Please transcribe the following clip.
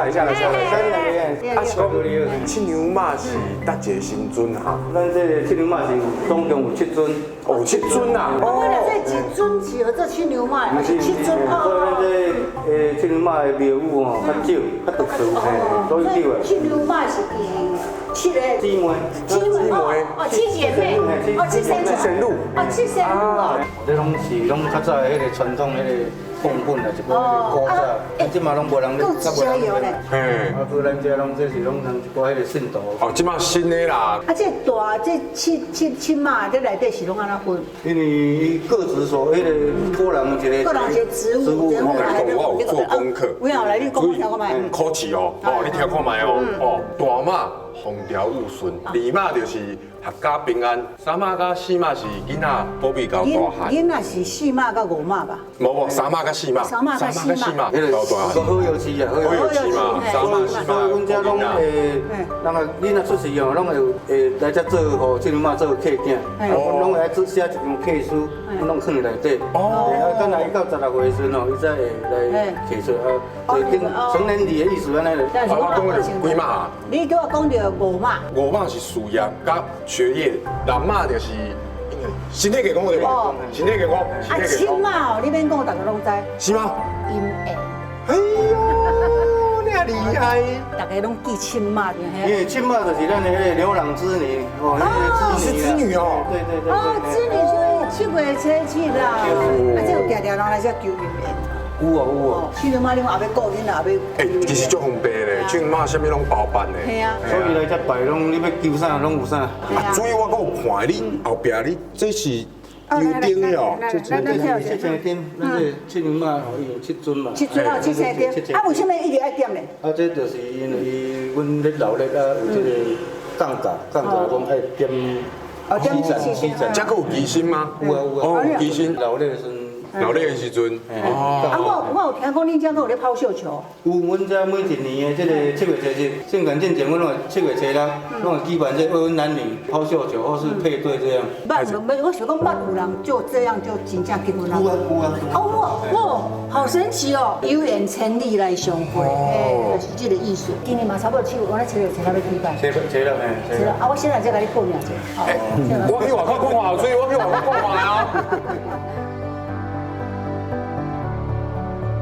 來，下來，下來。啊，是講七娘媽是佗一個神尊哈？咱這個七娘媽是總共有七尊。哦，七尊啊！哦，我這一尊是號做七娘媽，七尊所以咱這七娘媽的廟宇吼較少，較特殊，嘿，所以少的。七娘媽是七個姊妹。姊妹哦，七姐妹，哦，七仙七仙女，哦，七仙女哦。這攏是攏較早彼個傳統彼個供品啊，一寡古早，啊，這馬攏無人咧，較無人咧。嘿。啊，閣咱這攏這是攏人一寡彼個信徒。哦，這馬新的啦。啊，這大這七媽這內底是攏按怎分？因為伊各自所彼個個人一個個人一個職務。我共你講，我有做功課。有影來，你講我聽看覓。考試哦，哦，你聽看覓哦，哦，大媽風調雨順，二媽就是闔家平安，三媽佮四媽是囡仔保庇到大漢。囡仔是四媽佮五媽吧？無無，三媽佮四媽。三媽佮四媽。彼個好藥師啊，好藥師嘛，三媽四媽。所以阮遮攏會，人個囡仔出世哦，攏會會來遮做予七娘媽做契囝，攏會愛做寫一張契書，阮攏囥佇內底。哦。啊，等來伊到16歲的時陣哦，伊才會來提出啊，就等成年禮的意思按呢。我講著幾媽？你拄仔講著五媽。五媽是事業佮學業，六媽就是身體健康對吧？身體健康。啊，七媽哦，你免講，大家攏知。是嗎？陰緣。哎喲，你也厲害。大家攏記七媽。因為七媽就是咱的彼個牛郎織女哦，你是織女哦。對對對。哦，織女就是7月初7啦。啊，這有定定人來遮求姻緣。有啊有啊。七娘媽，你講後欲顧囡仔，後欲。欸，其實足方便咧，七娘媽啥物攏包辦咧。係啊。所以來遮拜攏，你欲求啥攏有啥。啊，主要我閣有看你後壁，你這是油燈的哦。這是七星燈，咱這七娘媽吼，伊有七尊嘛。七尊哦，七星燈。啊，為啥物一直愛點咧？啊，這就是因為伊阮咧鬧熱啊，有這個降價，降價講愛點。哦，點七星。這閣有機心嗎？有啊有啊。哦，有機心。鬧熱的時陣。鬧熱的時陣，哦。啊，我有聽講恁遮閣有咧拋繡球。有，阮遮每一年的這個7月初7，聖誕進前，阮攏會7月初6，攏會舉辦這個未婚男女拋繡球或是配對這樣。捌，無，我想講捌有人就這樣就真正結婚啦。有啊有啊。哦哇，好神奇哦！有緣千里來相會，哎，就是這個意思。今年嘛差不多七月，我咧7月初6欲舉辦。初六嘿，初六啊，我先來再共你報名一下。我去外口講話，所以我去外口講話啊。